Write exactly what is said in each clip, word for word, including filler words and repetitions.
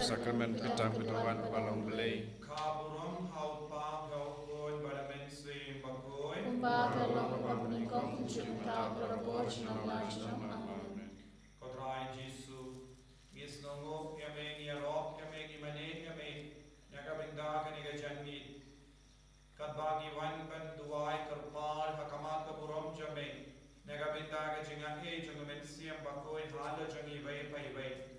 Sakramen ka tam ka dawan ba long Blei. Ka burom ha u Kpa, ha u Khun bad ha u Mynsiem Bakhuid. Kumba ka long ha kaba nyngkong, kumjuh mynta, barabor, junom la junom. Amen. Ko Trai Jisu, ngi sngewnguh ïa me, ngi ïarap ïa me, ngi mane ïa me na ka bynta kane ka janmiet. Katba ngi wan ban duwai kyrpad ha khmat ka burom jong me na ka bynta ka jingaiei jong u Mynsiem Bakhuid halor jong ngi iwei pa iwei.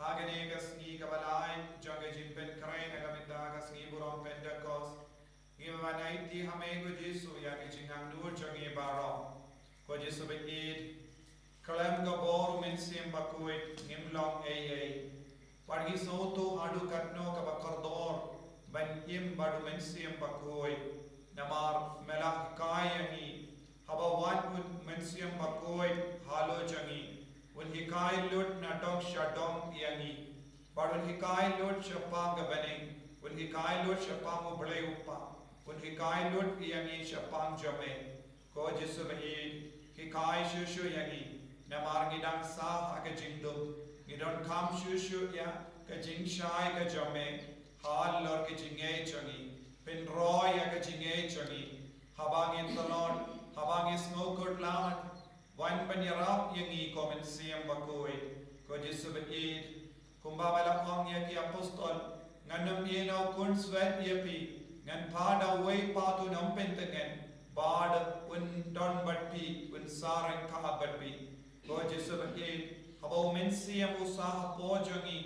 Ha kane ka sngi kaba lai jong ka jingpynkhreh na ka bynta ka sngi burom Pentekost, ngi wan aiti ha me ko Jisu ïa ka jingangnud jong ngi baroh. Ko Jisu ba ïeit, khlem ka bor u Mynsiem Bakhuid ngim long ei ei. Bad ngi sngewthuh haduh katno kaba kordor ban im bad u Mynsiem Bakhuid. Namar me la hikai ïa ngi, haba wan u Mynsiem Bakhuid halor jong ngi, un hikai lut na dong sha dong ïa ngi. Bad un hikai lut shaphang ka bneng, un hikai lut shaphang U Blei U Kpa, un hikai lut ïa ngi shaphang jong me. Ko Jisu ba ïeit, hikai shuh shuh ïa ngi, namar ngi dang sah ha ka jingdum, ngi donkam shuh shuh ïa ka jingshai ka jong me halor ka jingngeit jong ngi. Pynroi ïa ka jingngeit jong ngi, haba ngi tlot, haba ngi sngewkhuslai, wan ban ïarap ïa ngi ko Mynsiem Bakhuid. Ko Jisu ba ïeit, kumba me la ong ïa ki apostol, ngan nym ïehnoh khunswet ïa phi, ngan phah da uwei pat u nongpyntngen, bad un don bad phi, un sa ryngkat bad phi. Ko Jisu ba ïeit, haba u Mynsiem u sah hapoh jong ngi,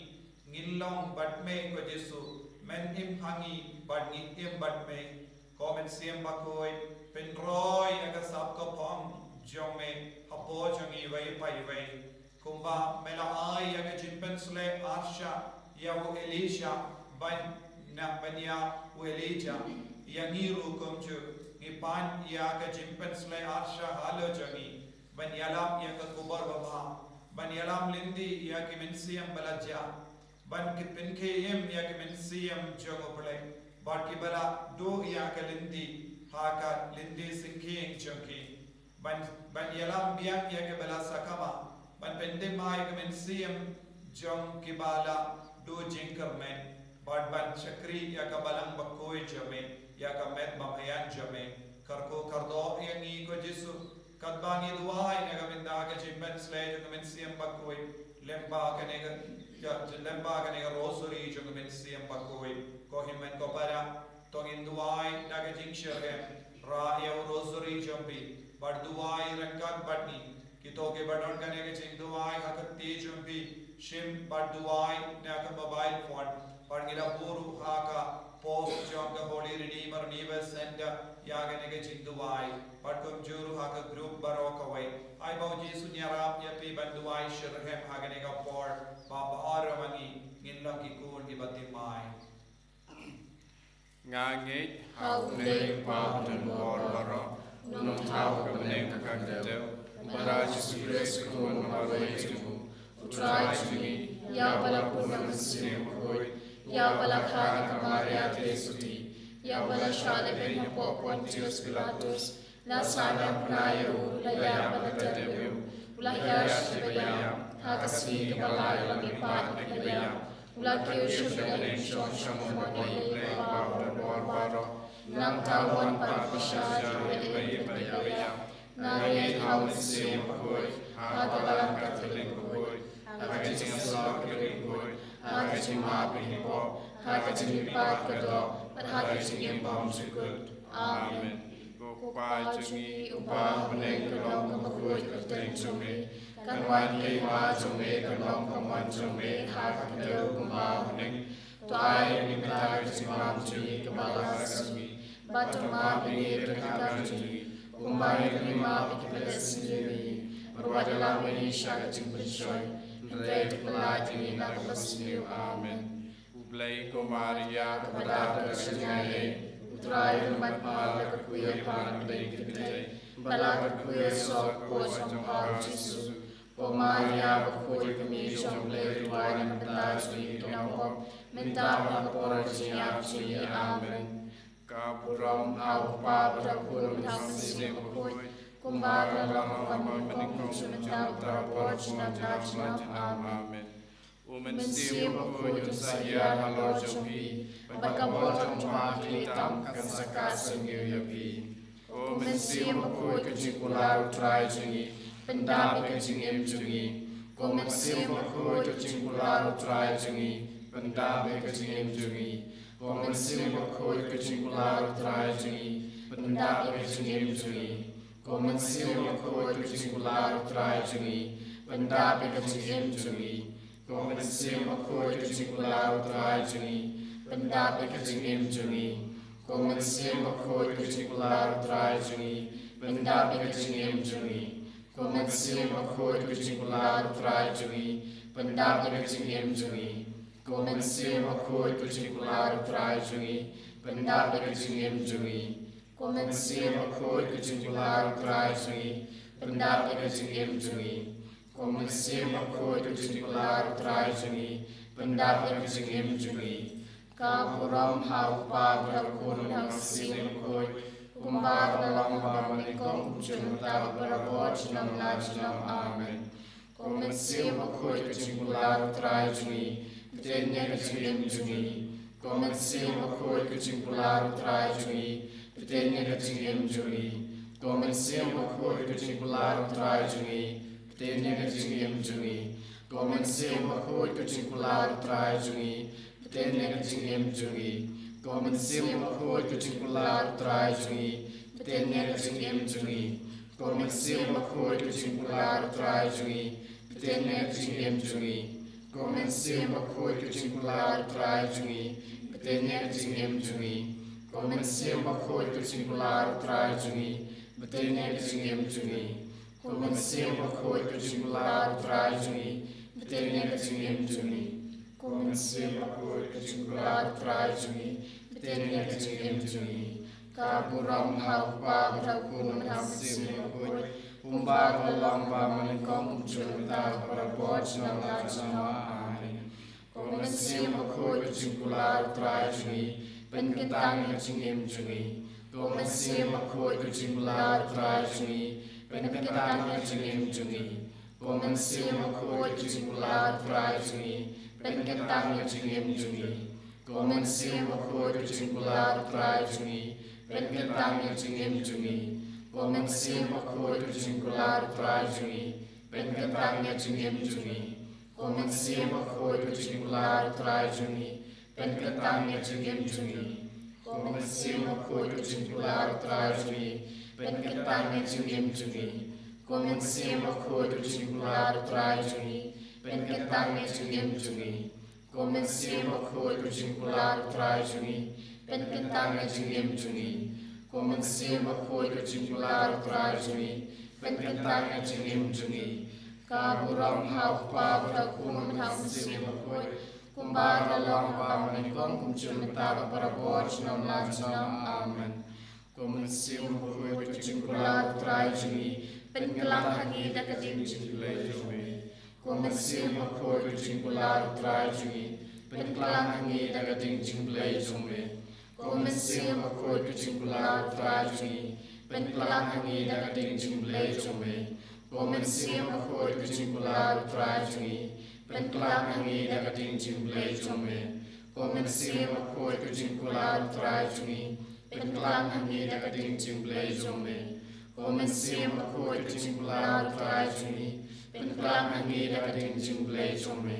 ngin long bad me ko Jisu, men im ha ngi bad ngi im bad me. Ko Mynsiem Bakhuid, pynroi ïa ka sap ka phong jong me hapoh jong ngi iwei pa iwei. Kumba me la ai ïa ka jingpynsleh arshah ïa u Elisha ban, na, ban ïa u Elijah, ïa ngi ruh kumjuh ngi pan ïa ka jingpynsleh arshah halor jong ngi ban ïalam ïa ka khubor babha, ban ïalam lynti ïa ki mynsiem ba la jah, ban ki pynkhie im ïa ki mynsiem jong U Blei, bad kiba la duh ïa ka lynti ha ka lynti syngkien jong ki. Ban, ban ïalam biang ïa kiba la sakma, ban pynthymmai ïa ki mynsiem jong kiba la duh jingkyrmen, bad ban shakri ïa ka balang bakhuid jong me, ïa ka met bymïaid jong me. Kyrkhu kyrdoh ïa ngi ko Jisu, katba ngi duwai na ka bynta ka jingpynsleh jong ka Mynsiem Bakhuid, lyngba kane ka, ka, lyngba kane ka rosary jong ka Mynsiem Bakhuid. Ko hynmen ko para, to ngin duwai da ka jingshitrhem, rah ïa u rosary jong phi, bad duwai ryngkat bad ngi. Kito kiba don kane ka jingduwai ha ka kti jong phi, shim bad duwai na ka mobile phone, bad ngi la buh ruh ha ka post jong ka Holy Redeemer Neighbor Center ïa kane ka jingduwai, bad kumjuh ruh ha ka group baroh kawei. Ai ba u Jisu un ïarap ïa phi ban duwai shitrhem ha kane ka por, ba baroh ma ngi ngin long ki khun kiba thymmai. Nga ngeit ha U Blei U Kpa u donbor baroh, u nongthaw ha ka bneng bad ha ka dei, bad ha U Jisu Khrist u Khun ba marwei jong u, U Trai jong ngi, ïa uba la pun na ka Mynsiem Bakhuid, ïa uba la kha na ka Maria Theisotti, ïa uba la shah lehbeiñ hapoh Pontius Pilatus, la sahnarphna ïa u, la ïap bad la tep ïa u, u la hiar sha kiba ïap, ha ka sngi kaba lai u la mihpat na kiba ïap, u la kiew sha ka bneng shong sha ka mon U Blei U Kpa u donbor baroh, nangta un wan pat ban bishar ïa kiba ïap bad ïa kiba ïap. Nga ngeit ha U Mynsiem Bakhuid, ha ka Balang Katholik bakhuid, ha ka jingïasoh ka Ri Bakhuid, ha ka jingmap ïa ki pop, ha ka jingmihpat ka doh, bad ha ka jingim bymjukut. Amen. Ko Kpa jong ngi uba ha bneng, ka long kaba khuid ka kyrteng jong me. Kan wan ka hima jong me, kan long ka mon jong me ha ka kdew kumba ha bneng. To ai ïa ngi mynta ka jingmam jong ngi kaba la ka sngi. Bad to map ïa ngi ki kyrdan jong ngi, kumba ngi ruh ngi map ïa kiba leh sniew ïa ngi. Bad wat ïalam ïa ngi sha ka jingpynshoi, hynrei to pyllait ïa ngi na kaba sniew. Amen. U Blei, ko Maria kaba dap da ka jingaiei, U Trai u don bad pha, la kyrkhu ïa pha na pdeng ki kynthei, bad la kyrkhu ïa u soh ka kpoh jong pha u Jisu. Ko Maria bakhuid, ka kmie jong U Blei, duwai na ka bynta jong ngi ki dohnud, mynta bad ha ka por ka jingïap jong ngi. Amen. Ka burom ha U Kpa bad ha U Khun bad ha U Mynsiem Bakhuid, kumba ka la long ha kaba nyngkong, kumjuh mynta, bad barabor, junom la junom. Amen. U Mynsiem Bakhuid un sa hiar halor jong phi, bad ka bor jong U Kpa kaba thymmai kan sa kah sngewsynei ïa phi. Ko Mynsiem Bakhuid, ka jingkular U Trai jong ngi, pyndap ïa ka jingim jong ngi. Ko Mynsiem Bakhuid, ka jingkular U Trai jong ngi, pyndap ïa ka jingim jong ngi. Ko Mynsiem Bakhuid, ka jingkular U Trai jong ngi, pyndap ïa ka jingim jong ngi. Ko Mynsiem Bakhuid, ka jingkular U Trai jong ngi, pyndap ïa ka jingim jong ngi. Ko Mynsiem Bakhuid, ka jingkular U Trai jong ngi, pyndap ïa ka jingim jong ngi. Ko Mynsiem Bakhuid, ka jingkular U Trai jong ngi, pyndap ïa ka jingim jong ngi. Ko Mynsiem Bakhuid, ka jingkular U Trai jong ngi, pyndap ïa ka jingim jong ngi. Ko Mynsiem Bakhuid, ka jingkular U Trai jong ngi, pyndap ïa ka jingim jong ngi. Ko Mynsiem Bakhuid, ka jingkular U Trai jong ngi, pyndap ïa ka jingim jong ngi. Ko Mynsiem Bakhuid, ka jingkular U Trai jong ngi, pyndap ïa ka jingim jong ngi. Ka burom ha U Kpa bad ha U Khun bad ha U Mynsiem Bakhuid, kumba la long ba mynnyngkong, kumjuh mynta bad barabor, junom la junom. Amen. Ko Mynsiem Bakhuid, ka jingkular U Trai jong ngi, btin ïa ka jingim jong ngi. Ko Mynsiem Bakhuid, ka jingkular U Trai jong ngi, btin ïa ka jingim jong ngi. Ko Mynsiem Bakhuid, ka jingkular U Trai jong ngi, btin ïa ka jingim jong ngi. Ko Mynsiem Bakhuid, ka jingkular U Trai jong ngi, btin ïa ka jingim jong ngi. Ko Mynsiem Bakhuid, ka jingkular U Trai jong ngi, btin ïa ka jingim jong ngi. Ko Mynsiem Bakhuid, ka jingkular U Trai jong ngi, btin ïa ka jingim jong ngi. Ko Mynsiem Bakhuid, ka jingkular U Trai jong ngi, btin ïa ka jingim jong ngi. Ko Mynsiem Bakhuid, ka jingkular U Trai jong ngi, btin ïa ka jingim jong ngi. Ko Mynsiem Bakhuid, ka jingkular U Trai jong ngi, btin ïa ka jingim jong ngi. Ko Mynsiem Bakhuid, ka jingkular U Trai jong ngi, btin ïa ka jingim jong ngi. Ka burom ha U Kpa bad ha U Khun bad ha U Mynsiem Bakhuid, kumba la long ba mynnyngkong, kumjuh mynta bad barabor, junom la junom. Amen. Ko Mynsiem Bakhuid, ka jingkular U Trai jong ngi, pynkyntang ïa ka jingim jong ngi. Ko Mynsiem Bakhuid, ka jingkular U Trai jong ngi, pynkyntang ïa ka jingim jong ngi. Ko Mynsiem Bakhuid, ka jingkular U Trai jong ngi, pynkyntang ïa ka jingim jong ngi. Ko Mynsiem Bakhuid, ka jingkular U Trai jong ngi, pynkyntang ïa ka jingim jong ngi. Ko Mynsiem Bakhuid, ka jingkular U Trai jong ngi, pynkyntang ïa ka jingim jong ngi. Ko Mynsiem Bakhuid, ka jingkular U Trai jong ngi, pynkyntang ïa ka jingim jong ngi. Ko Mynsiem Bakhuid, ka jingkular U Trai jong ngi, pynkyntang ïa ka jingim jong ngi. Ko Mynsiem Bakhuid, ka jingkular U Trai jong ngi, pynkyntang ïa ka jingim jong ngi. Ko Mynsiem Bakhuid, ka jingkular U Trai jong ngi, pynkyntang ïa ka jingim jong ngi. Ko Mynsiem Bakhuid, ka jingkular U Trai jong ngi, pynkyntang ïa ka jingim jong ngi. Ka burom ha U Kpa bad ha U Khun bad ha U Mynsiem Bakhuid, kumba la long ba mynnyngkong, kumjuh mynta bad barabor, junom la junom. Amen. Ko Mynsiem Bakhuid, ka jingkular U Trai jong ngi, pynkhlaiñ ha ngi da ka ding jingpyllait jong me. Ko Mynsiem Bakhuid, ka jingkular U Trai jong ngi, pynkhlaiñ ha ngi da ka ding jingpyllait jong me. Ko Mynsiem Bakhuid, ka jingkular U Trai jong ngi, pynkhlaiñ ha ngi da ka ding jingpyllait jong me. Ko Mynsiem Bakhuid, ka jingkular U Trai jong ngi, pynkhlaiñ ha ngi da ka ding jingpyllait jong me. Ko Mynsiem Bakhuid, ka jingkular U Trai jong ngi, pynkhlaiñ ha ngi da ka ding jingpyllait jong me. Ko Mynsiem Bakhuid, ka jingkular U Trai jong ngi, pynkhlaiñ ha ngi da ka ding jingpyllait jong me.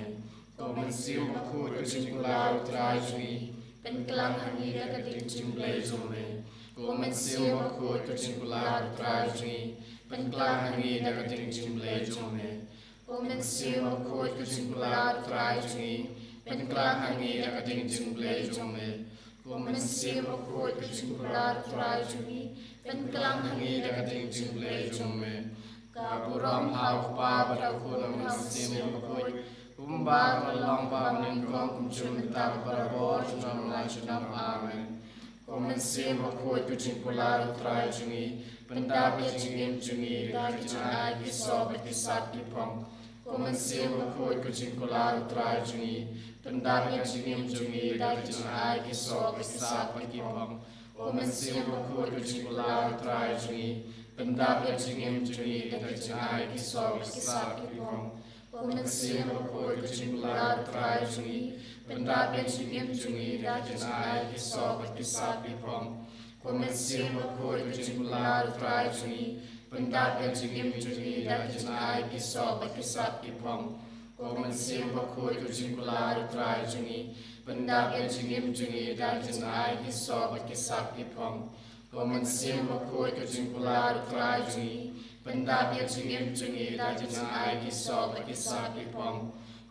Ko Mynsiem Bakhuid, ka jingkular U Trai jong ngi, pynkhlaiñ ha ngi da ka ding jingpyllait jong me. Ko Mynsiem Bakhuid, ka jingkular U Trai jong ngi, pynkhlaiñ ha ngi da ka ding jingpyllait jong me. Ko Mynsiem Bakhuid, ka jingkular U Trai jong ngi, pynkhlaiñ ha ngi da ka ding jingpyllait jong me. Ko Mynsiem Bakhuid, ka jingkular U Trai jong ngi, pynkhlaiñ ha ngi da ka ding jingpyllait jong me. Ka burom ha U Kpa bad ha U Khun bad ha U Mynsiem Bakhuid, kumba la long ba mynnyngkong, kumjuh mynta bad barabor, junom la junom. Amen. Ko Mynsiem Bakhuid, ka jingkular U Trai jong ngi, pyndap ïa ka jingim jong ngi da ka jingai ki soh bad ki sap ki phong. Ko Mynsiem Bakhuid, ka jingkular U Trai jong ngi, pyndap ïa ka jingim jong ngi da ka jingai ki soh bad ki sap bad ki phong. Ko Mynsiem Bakhuid, ka jingkular U Trai jong ngi, pyndap ïa ka jingim jong ngi da ka jingai ki soh bad ki sap ki phong. Ko Mynsiem Bakhuid, ka jingkular U Trai jong ngi, pyndap ïa ka jingim jong ngi da ka jingai ki soh bad ki sap ki phong. Ko Mynsiem Bakhuid, ka jingkular U Trai jong ngi, pyndap ïa ka jingim jong ngi da ka jingai ki soh bad ki sap ki phong. Ko Mynsiem Bakhuid, ka jingkular U Trai jong ngi, pyndap ïa ka jingim jong ngi da ka jingai ki soh bad ki sap ki phong. Ko Mynsiem Bakhuid, ka jingkular U Trai jong ngi, pyndap ïa ka jingim jong ngi da ka jingai ki soh bad ki sap ki phong.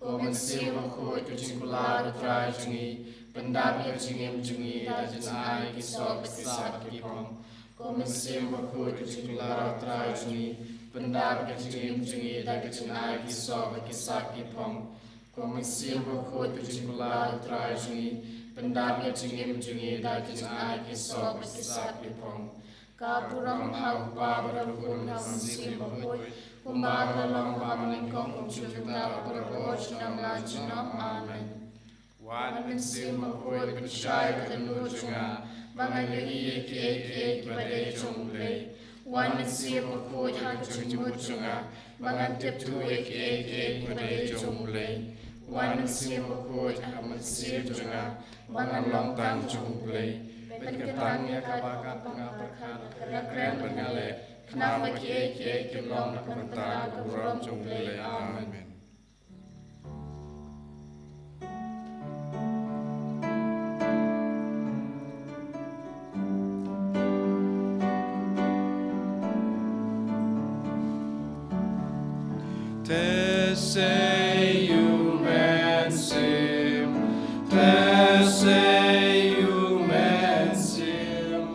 Ko Mynsiem Bakhuid, ka jingkular U Trai jong ngi, pyndap ïa ka jingim jong ngi da ka jingai ki soh bad ki sap ki phong. Ko Mynsiem Bakhuid, ka jingkular U Trai jong ngi, pyndap ïa ka jingim jong ngi da ka jingai ki soh bad ki sap ki phong. Ko Mynsiem Bakhuid, ka jingkular U Trai jong ngi, pyndap ïa ka jingim jong ngi da ka jingai ki soh bad ki sap ki phong. Ka burom ha U Kpa bad ha U Khun bad ha U Mynsiem Bakhuid, kumba ka la long ba ha banyngkong kum junom junom, baroh junom la junom. Amen. Wan Mynsiem Bakhuid, pynshai ïa ka dohnud jong nga ba ngan ïohi ïa kiei kiei kiba dei jong U Blei. Wan Mynsiem Bakhuid, ha ka jingmut jong nga ba ngan tip thuh ïa kiei kiei kiba dei jong U Blei. Wan Mynsiem Bakhuid, ha ka mynsiem jong nga ba ngan long tang jong U Blei. Pynkyntang ïa kaba nga pyrkhat, kaba nga kren bad nga leh, khnang ba kiei kiei kin long na ka bynta ka burom jong U Blei. Amen. Te sei U Mynsiem, te sei U Mynsiem,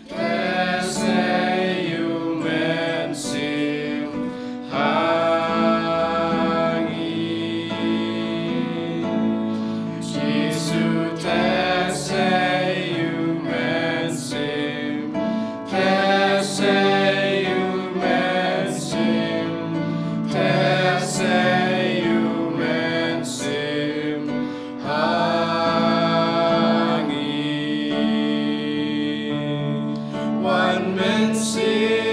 te sei U Mynsiem ha ngi. Jisu, te sei U Mynsiem, te sei U Mynsiem, te sei U Mynsiem ha ngi. Wan Mynsiem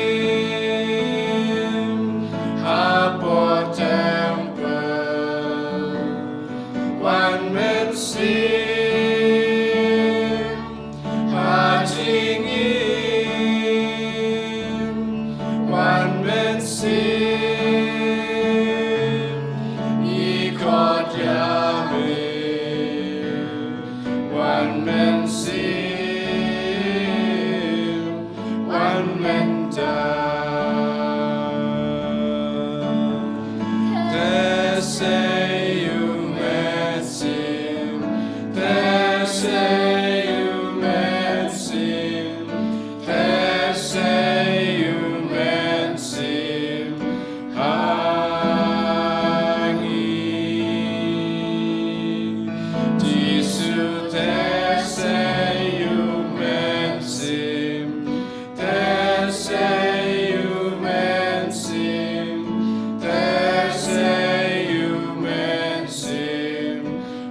hapoh templ, Wan Mynsiem ha jingim, Wan Mynsiem, ngi khot ïa me. Wan Mynsiem, wan mynta. Te sei U Mynsiem, te sei U Mynsiem, te sei U Mynsiem ha ngi. Jisu, te sei U Mynsiem, te sei U Mynsiem, te sei U Mynsiem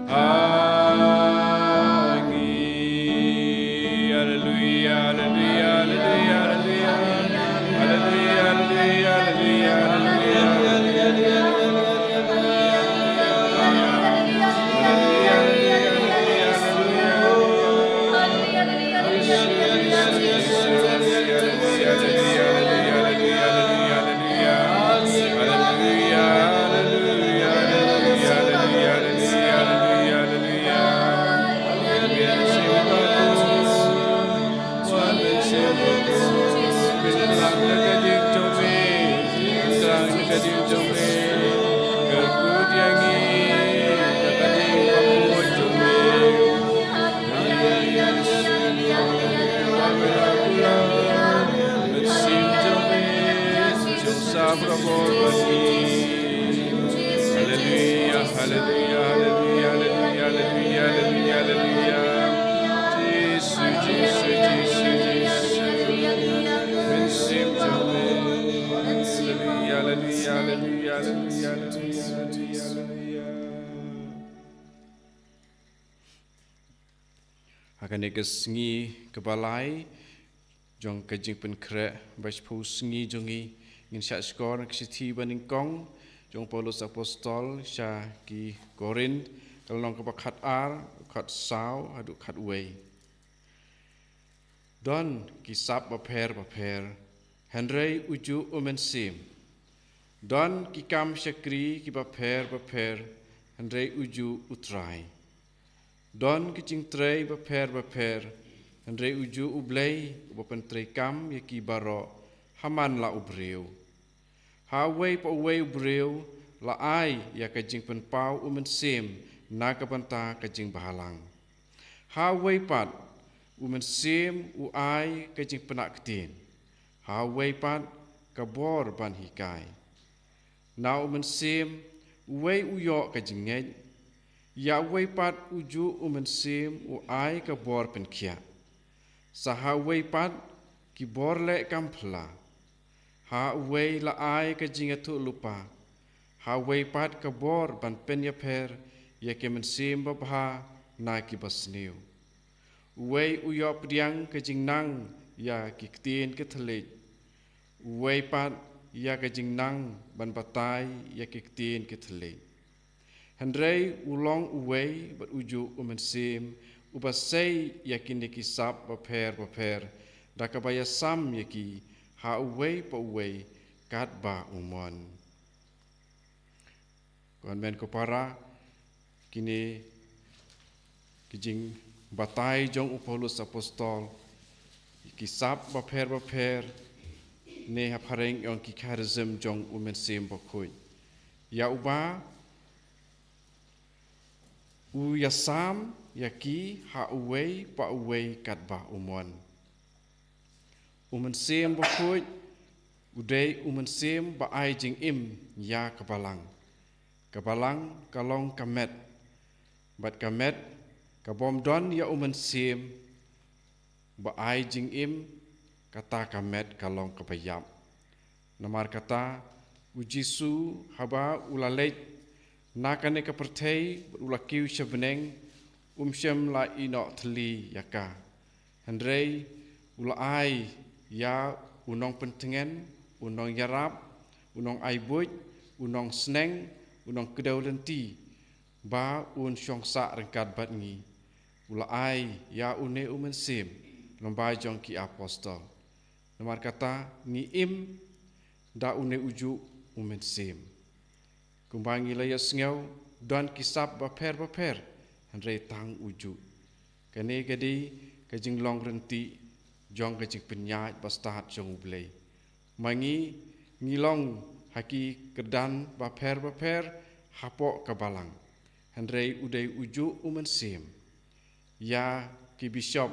ha ngi. Haleluya, haleluya, haleluya, haleluya. Haleluya, haleluya, haleluya. Jisu, Jisu, Jisu, Jisu. Mynsiem jong me. Haleluya, haleluya, haleluya. Ha kane ka sngi kaba lai jong ka jingpynkhreh ba shiphew sngi jong ngi, ngin shah shkor ka shithi ba nyngkong jong Paulus Apostol sha ki Korinth, ka lynnong kaba khat ar, khat saw, haduh khat wei. Don ki sap bapher bapher, hynrei uju u Mynsiem. Don ki kam shakri kiba pher bapher, hynrei uju u Trai. Don ki jingtrei bapher bapher, hynrei uju u Blei uba pyntreikam ïa ki baroh, ha man la u briew. Ha uwei pa uwei u briew, la ai ïa ka jingpynpaw u Mynsiem, na ka bynta ka jingbhalang. Ha uwei pat, u Mynsiem u ai ka jingpynah ktien. Ha uwei pat, ka bor ban hikai. Na u Mynsiem, uwei u ïoh ka jingngeit. Ïa uwei pat uju u Mynsiem u ai ka bor pynkhiah. Sa ha uwei pat, ki bor leh kam phylla. Ha uwei la ai ka jingïathuhlypa. Ha uwei pat ka bor ban pynïapher ïa ki mynsiem babha na ki basniew. Uwei u ïoh pdiang ka jingnang ïa ki ktien ki thylliej. Uwei pat ïa ka jingnang ban batai ïa ki ktien ki thylliej. Hynrei u long uwei bad uju u Mynsiem, uba sei ïa kine ki sap bapher bapher, da kaba ïasam ïa ki ha uwei pa uwei katba u mon. Ko hynmen ko para, kine ki jingbatai jong u Paulus Apostol, ki sap bapher bapher, ne ha phareng ong ki charism jong u Mynsiem Bakhuid. Ïa uba u ïasam ïa ki ha uwei pa uwei katba u mon. U Mynsiem Bakhuid u dei u Mynsiem ba ai jingim ïa ka balang. Ka balang ka long ka met. Bad ka met ka bym don ïa u Mynsiem ba ai jingim, kata ka met ka long kaba ïap. Namar kata, u Jisu haba u la leit na kane ka pyrthei bad u la kiew sha bneng, um shym la ïehnoh thylli ïa ka. Hynrei u la ai ïa u nongpyntngen, u nongïarap, u nongai buit, u nongsneng, u nongkdew lynti, ba un shong sah ryngkat bad ngi. U la ai ïa une u Mynsiem lyngba jong ki apostol. Namar kata ngi im da une uju u Mynsiem. Kumba ngi la ïohsngew, don ki sap bapher bapher, hynrei tang uju. Kane ka dei ka jinglong rynti jong ka jingpynïaid bastad jong u Blei. Ma ngi, ngi long ha ki kyrdan bapher bapher hapoh ka balang. Hynrei u dei uju u Mynsiem. Ïa ki bishop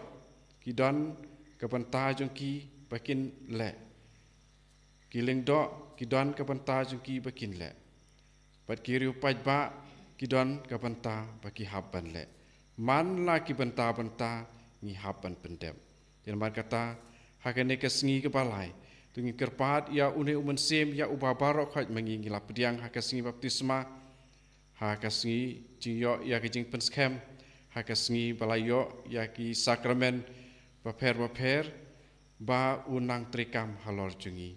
ki don ka bynta jong ki ba kin leh. Ki lyngdoh ki don ka bynta jong ki ba kin leh. Bad ki riew paidbah ki don ka bynta ba ki hap ban leh. Man la ki bynta bynta ngi hap ban pyndep. Te namar kata, ha kane ka sngi kaba lai, to ngi kyrpad ïa une u Mynsiem, ïa uba baroh khoit ma ngi ngi la pdiang ha ka sngi baptisma, ha ka sngi jingïoh ïa ka jingpynskhem, ha ka sngi ba la ïoh ïa ki sakramen bapher bapher, ba un nang treikam halor jong ngi.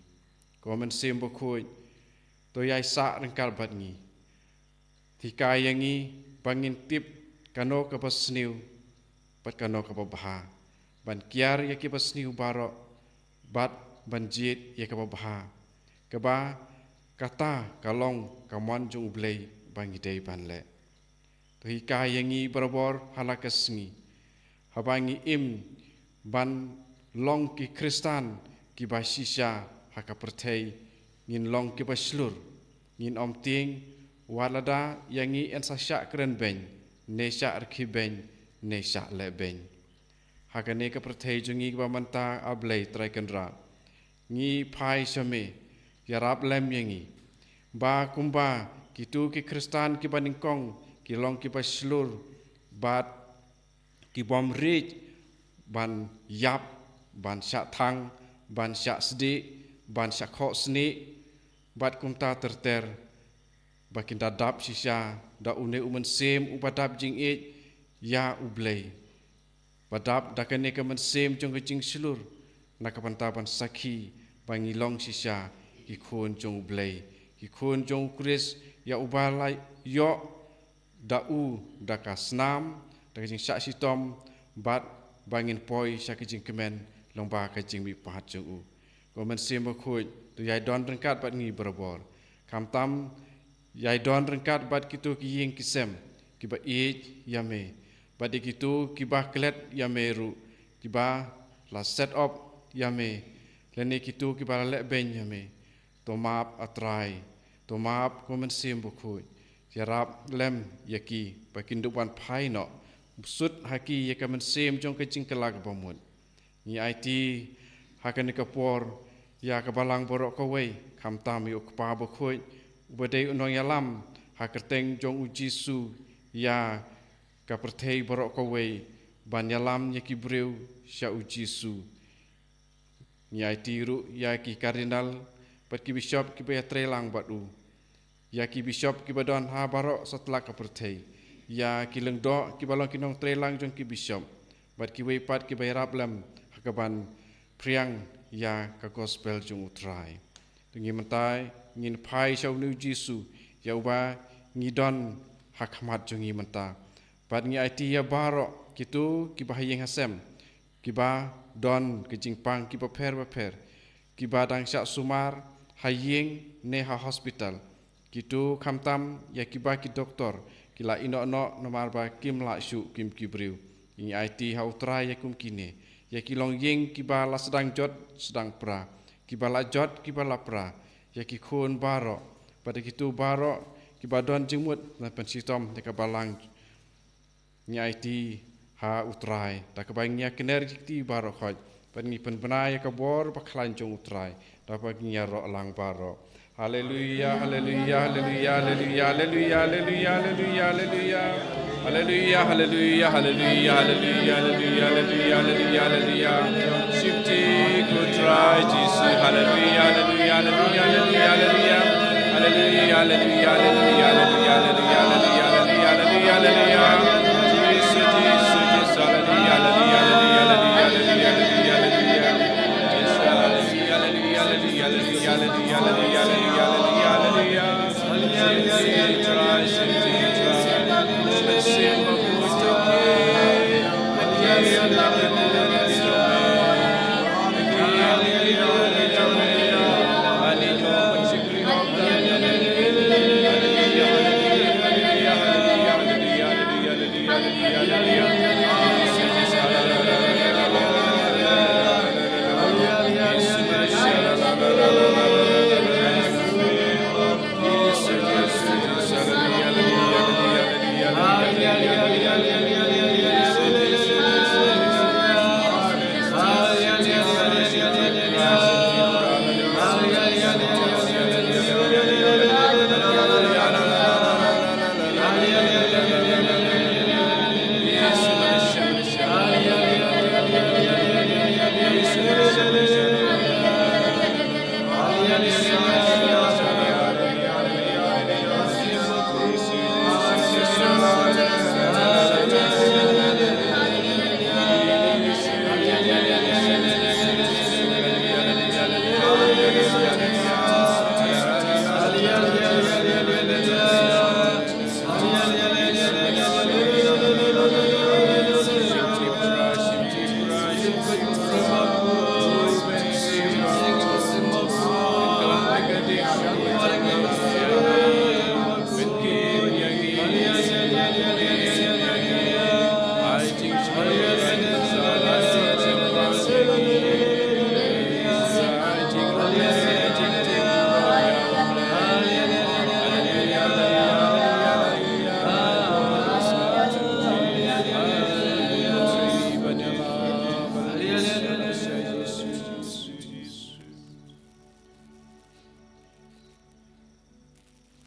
Ko Mynsiem Bakhuid, to ïaisah ryngkat bad ngi. Hikai ïa ngi ba ngin tip kano kaba sniew bad kano kaba bha. Ban kiar ïa kiba sniew baroh bad ban jied ïa kaba bha. Kaba kata ka long ka mon jong u Blei ba ngi dei ban leh. To hikai ïa ngi barabor ha la ka sngi. Haba ngi im ban long ki Khristan kiba shisha ha ka pyrthei, ngin long kiba shlur, ngin ym tieng, wat lada ïa ngi yn sa shah kren beiñ, ne shah rkhie beiñ, ne shah leh beiñ. Ha kane ka pyrthei jong ngi kaba mynta, A Blei Trai Kynrad, ngi phai sha me, ïarap lem ïa ngi. Ba kumba kito ki Khristan kiba nyngkong ki long kiba shlur bad ki bym rit ban ïap, ban shah thang, ban shah sdieh, ban shah khohsnieh, bad kumta ter ter, ba kin da dap shisha da une u Mynsiem uba dap jingïeit ïa u Blei. Ba dap da kane ka mynsiem jong ka jingshlur, na ka bynta ban sakhi ba ngi long shisha ki khun jong u Blei, ki khun jong u Khrist, ïa uba la ïoh da u, da ka snam, da ka jingshah shitom, bad ba ngin poi sha ka jingkmen lyngba ka jingmihpat jong u. Ko Mynsiem Bakhuid, to ïai don ryngkat bad ngi barabor. Khamtam ïai don ryngkat bad kito ki ïing ki sem kiba ïeit ïa me, bad ïa kito kiba klet ïa me ruh, kiba la set up ïa me, lane kito kiba la leh beiñ ïa me. To map, A Trai, to map, ko Mynsiem Bakhuid. Ïarap lem ïa ki ba kin dup wan phai noh, sut ha ki ïa ka mynsiem jong ka jingkylla kaba mut. Ngi aiti ha kane ka por ïa ka balang baroh kawei, khamtam ïa u Kpa Bakhuid uba dei u nongïalam, ha kyrteng jong u Jisu, ïa ka pyrthei baroh kawei, ban ïalam ïa ki briew sha u Jisu. Ngi aiti ruh ïa ki Cardinal bad ki Bishop kiba ïatreilang bad u, ïa ki Bishop kiba don ha baroh satlak ka pyrthei, ïa ki Lyngdoh kiba long ki nongtreilang jong ki Bishop, bad kiwei pat kiba ïarap lem ha kaban phriang ïa ka Gospel jong u Trai. To ngi mynta ngin phai sha une u Jisu, ïa uba ngi don ha khmat jong ngi mynta. Bad ngi aiti ïa baroh kito kiba ha ïing ha sem, kiba don ka jingpang kiba pher bapher, kiba dang shah sumar ha ïing ne ha hospital. Kito khamtam ïa kiba ki doktor ki la ïehnoh noh namar ba kim lah shuh, kim ki briew. Ngi aiti ha u Trai ïa kum kine, ïa ki longïing kiba la sdang jot sdang pra, kiba la jot kiba la pra, ïa ki khun baroh, bad ïa kito baroh kiba don jingmut ban pynshitom ïa ka balang. Ngi aiti ha u Trai da kaba ngi ïakner ïa kti baroh khoit, bad ngi pynbna ïa ka bor bakhlaiñ jong u Trai da kaba ngi ïaroh lang baroh. Haleluya, haleluya, haleluya, haleluya, haleluya, haleluya, haleluya. Haleluya, haleluya, haleluya, haleluya, haleluya, haleluya, haleluya, haleluya, haleluya. Shimti ko Trai Jisu, haleluya, haleluya, haleluya, haleluya, haleluya. Haleluya, haleluya, haleluya, haleluya, haleluya, haleluya, haleluya, haleluya. Jisu, Jisu, Jisu, haleluya, haleluya, haleluya, haleluya, haleluya, haleluya. Jisu, haleluya, haleluya, haleluya, haleluya, haleluya, haleluya, haleluya, haleluya. Shimti Trai, shimti Trai. Shimti Trai.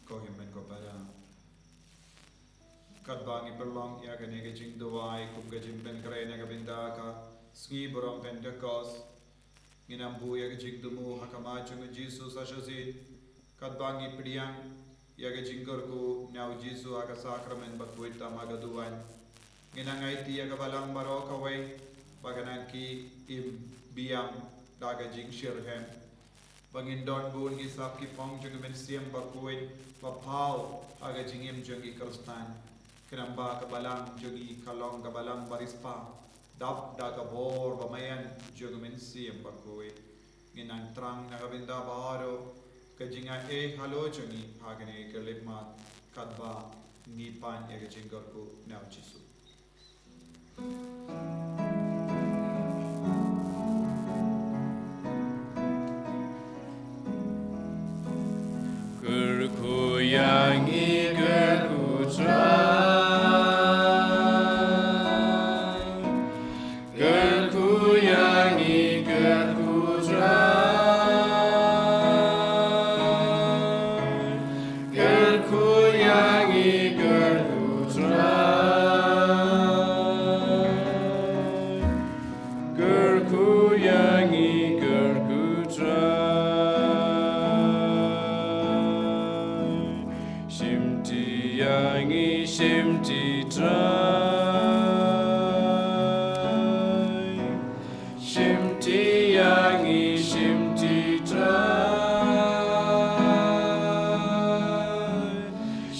Ko hynmen ko para. Katba ngi pynlong ïa kane ka jingduwai kum ka jingpynkhreh na ka bynta ka sngi burom Pentekost, ngin ym buh ïa ka jingthmu ha khmat jong u Jisu sa shisien. Katba ngi pdiang ïa ka jingkyrkhu na u Jisu ha ka sakramen bakhuid tam ha ka duwan, ngin nang aiti ïa ka balang baroh kawei ba kan nang ki im biang da ka jingshitrhem. ba ngin don bun ki sap ki phong jong ka mynsiem bakhuid ba phaw ha ka jingim jong ki Khristan. Khnang ba ka balang jong ngi ka long ka balang ba riewspah, dap da ka bor ba maïan jong ka mynsiem bakhuid. Ngin nang thrang na ka bynta baroh ka jingaiei halor jong ngi ha kane ka lipmat, katba ngi pan ïa ka jingkyrkhu na u Jisu. Kyrkhu ïa ngi, kyrkhu Trai. Kyrkhu ïa ngi, kyrkhu Trai. Kyrkhu ïa ngi, kyrkhu Trai. Kyrkhu ïa ngi, kyrkhu Trai. Shimti ïa ngi, shimti Trai. Shimti ïa ngi, shimti Trai.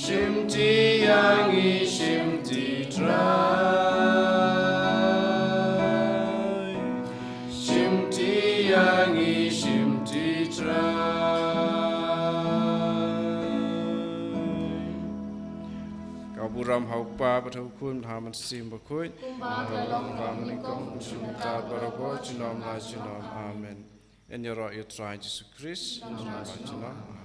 Shimti ïa ngi, shimti Trai. Shimti ïa ngi, shimti Trai. Ka burom ha u Kpa bad ha u Khun bad ha u Mynsiem Bakhuid. Kumba ka long, kumba ka long, kumba ka long, kumba ka long, kumba ka long, kumba ka long, kumba ka long. Amen. Ngin ïaroh ïa u Trai Jisu Khrist. Kumba ka long, kumba ka long, kumba ka long.